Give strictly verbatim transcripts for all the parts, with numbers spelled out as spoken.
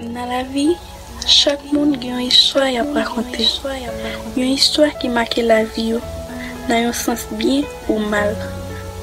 Nan lavi, chak moun gen yon istwa y ap rakonte. Yon istwa ki make lavi yo, nan yon sans byen ou mal.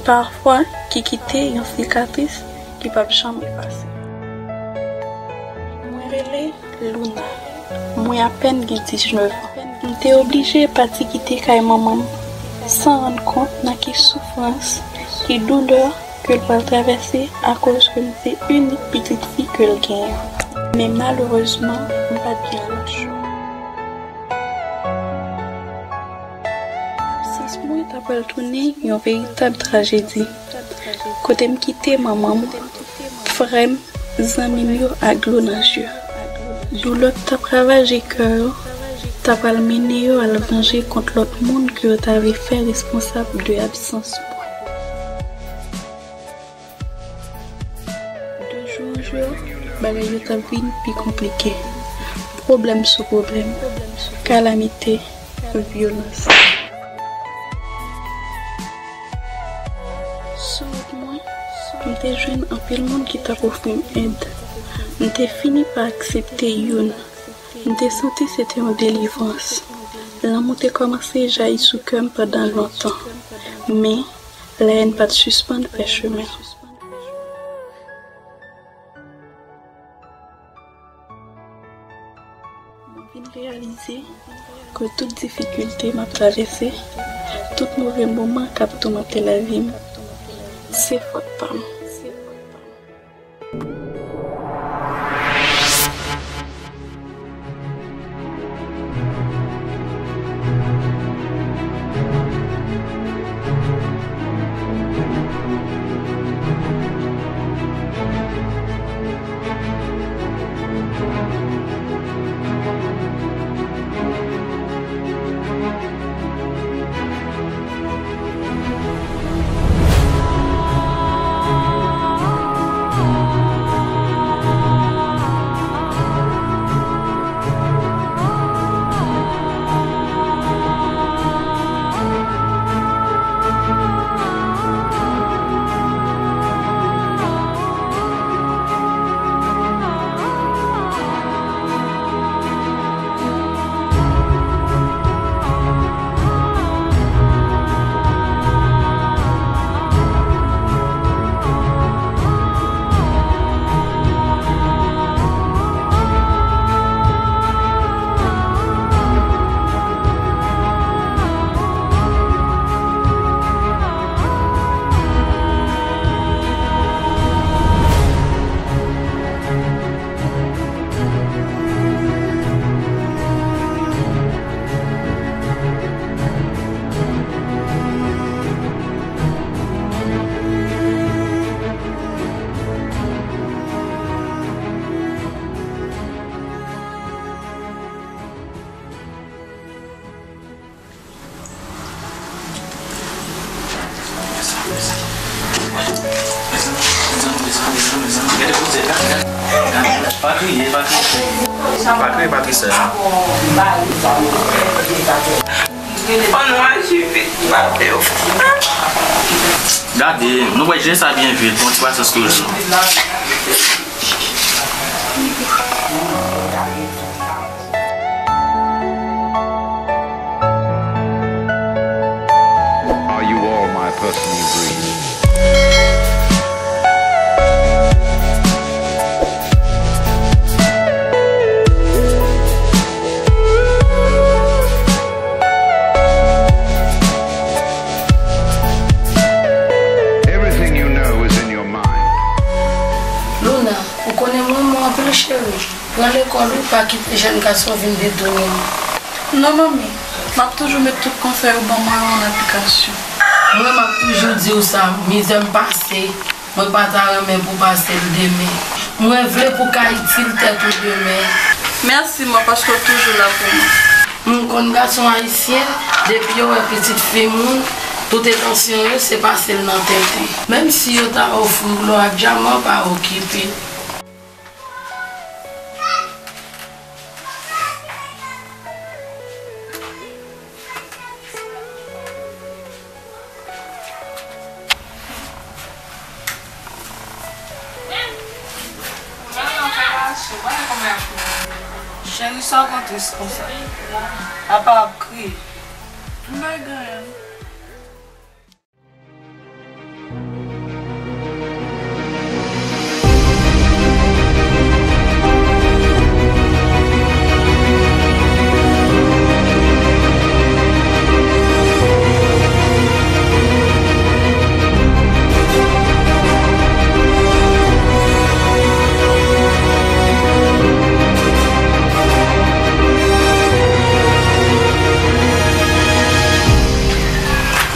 Pafwa, ki kite yon sikatris ki p ap janm efase. Mwen rele Luna. Mwen apèn gen diznèf an. M te oblije pati kite kay manman m san rann kont nan ki soufrans, ki doulè ke l pral travèse akoz ke m se inik pitit fi ke l genyen. Men malerezman, m pa t gen lòt chwa. Absans mwen ta pral tounen yon veritab trajedi. Kote m kite manman m, frè m, zanmi m yo ak dlo nan je. Doulè k t ap ravaje kè yo ta pral mennen yo al vanje kont lòt moun ke yo ta vle fè responsab de absans mwen. De jou an jou, bagay yo t ap vin pi konplike. Pwoblèm sou pwoblèm, kalamite, vyolans. Sou wout mwen, m te jwenn anpil moun ki t ap ofri m èd. M te fini pa aksepte youn. M te santi se te yon delivrans. Lanmou te kòmanse jayi sou kè m pandan lontan. Men, lèyèn pa t sispann fè chemen. Mwen vin reyalize ke tout difikilte m ap travèse, tout move moman k ap toumante lavi m, se fòt pa m. Pa kriye, pa kriye. Pa kriye, pa kriye, sè. Gade, nou wè jen sa byen vit, bon, ti pasyans toujou. Are you all my personal dreams? Everything you know is in your mind. Luna, ou konnen mwen, mwen anpil cheri. Pran lekòl ou, pa kite jèn gason vin detounen w. Non, manmi, m ap toujou met tout konsèy ou ban mwen yo an aplikasyon. Mwen, m ap toujou di w sa, mizè m pase, mwen pa ta renmen pou w pase l demen. Mwen vle pou w ka itil tèt ou demen. Mèsi, man, paske w toujou la pou mwen. M konn gason ayisyen, depi yo wè pitit fi moun, tout entansyon yo se pase l nan tenten. Menm si yo ta ofri w lò ak dyaman, pa okipe. Cheri, sa w gen tris konsa? Apa w ap kriye? M pa gen anyen.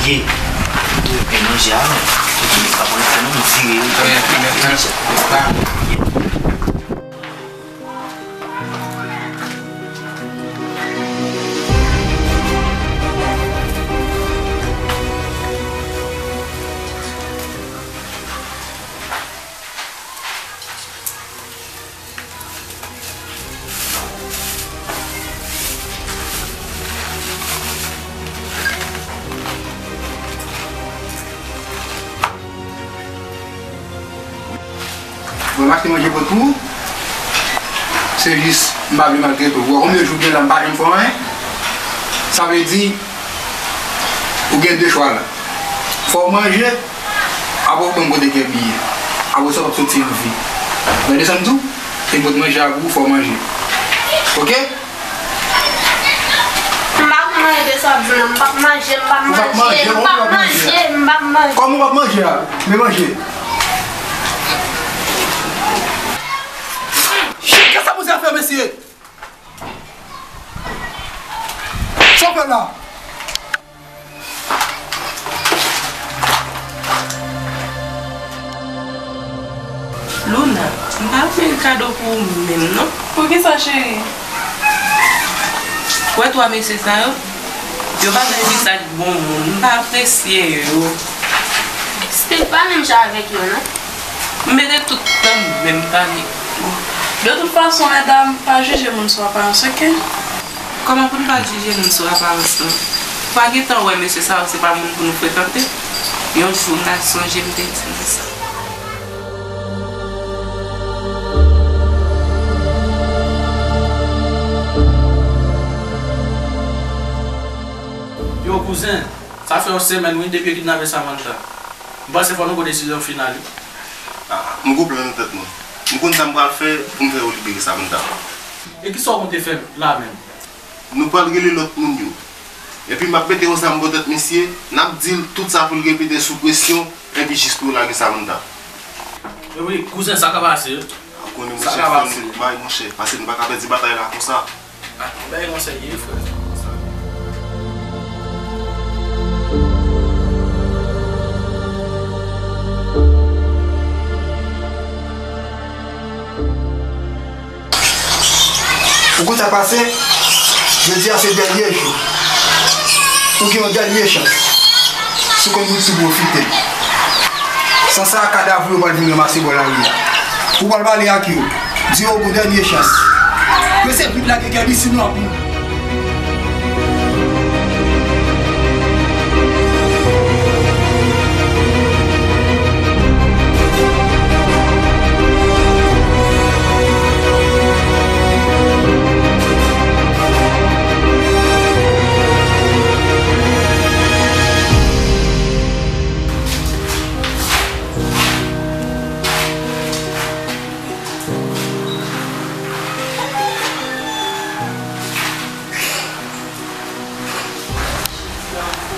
Ye, mwen manje a non. Epi, pa pran fè non, m vire yo. Mwen, mwen, mwen, mwen. Bon, m achte manje pou ou. Se jis, m pa vle maltrete w. Ou wè konbyen jou m gen la, m pa janm fè anyen. Sa vle di, ou gen de chwa la. Fò w manje, apre w ban m kote kè biye. Apre sa, w p ap soti an vi. Gade sa m di w, e m pot manje a pou ou, fò w manje. Oke? M p ap manje de sa w ap di m nan. M p ap manje, m p ap manje, m p ap manje, m p ap manje. Kòman w p ap manje a? Men manje. Shit, kisa misye ap fè, mesye? Sa w fè la? Luna, m pa vle kado pou ou menm non. Poukisa, cheri? Ou wè twa mesye sa yo? Yo pa bay visaj bon moun. M pa apresye yo. Steve pa menm jan avèk yo non. M mete tout tan m menm pale. De tout fason, medam, pa jije moun sou aparans, oke? Kòman pou n pa jije moun sou aparans lan? Ou pa gentan wè mesye sa yo se pa moun pou nou frekante? Yon jou m ta sonje m te di nou sa. Yo, kouzen, sa fè yon semèn wi depi yo kidnape Samantha. M panse fò nou pran desizyon final wi. Ah, m gon plan nan tèt mwen. M konn sa m pral fè pou m fè yo libere Samantha. E kisa w konte fè la menm? Nou pral rele lòt moun yo. Epi m ap mete yon zam bò tèt misye, n ap di l tout sa pou l repete sou presyon, epi jis pou yo lage Samantha. Epi, kouzen, sa ka pase. Ou konnen, monchè, fò nou bay, monchè, paske nou pa ka pèdi batay la konsa. Ah, bagay konsa ye, frè. Ou konn sa k pase? Jodi a se dènye jou. Ou gen yon dènye chans. Si w konn wout tou, pwofite l. San sa, kadav ou yo pral vin ranmase bò lari a. Ou pral pale ak yo. Di yo gon dènye chans. Mesye, vit lage kèbi, sinon ap mouri.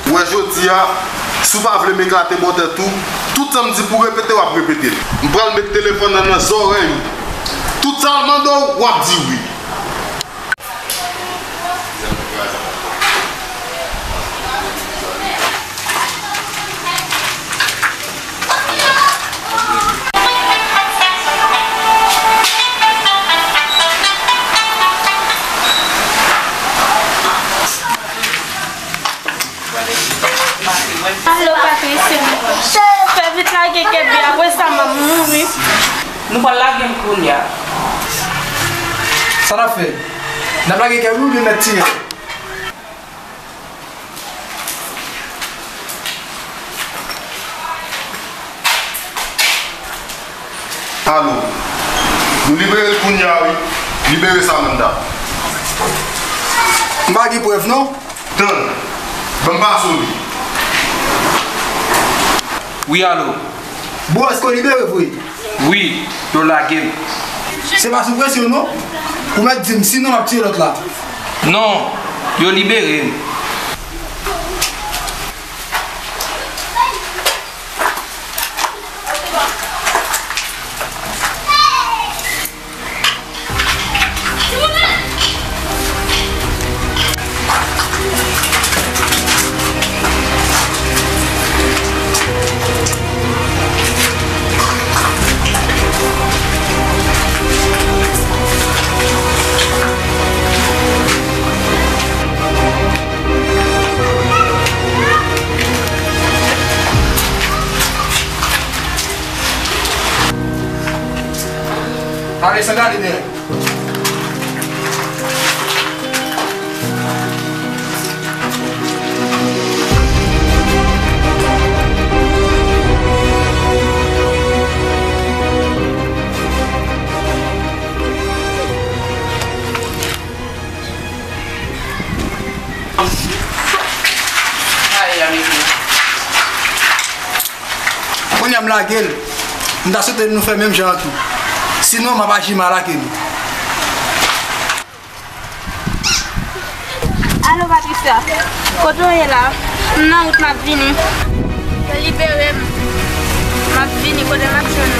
Ou wè jodi a, si w pa vle m eklate bò tèt ou, tout sa m di pou w repete, w ap repete l. M pral met telefòn nan nan zòrèy ou. Tout sa l mande w, w ap di wi. Alo, Patricia. Chè, fè vit lage kèbi, apre sa m ap mouri. Nou pral lage l kounye a. Sa n ap fè? N ap lage kèbi oubyen n mèt tire l? Alo. Nou libere l kounye a wi. Libere Samantha. M pa gen prèv non. Tann, ban m pase w li. Wi, alo. Bro, èske w libere vre? Wi, yo lage m. Se pa sou presyon non. Ou mèt di m, sinon m ap tiye lòt la. Non, yo libere m. Ale, san gade dèyè. Kounye a m lage l. M ta swete nou fè menm jan an tou. Sinon, m ap aji mal ak nou. Alo, Patricia. Kote w ye la? M nan wout, m ap vini. Yo libere m. M ap vini, kote m ap jwenn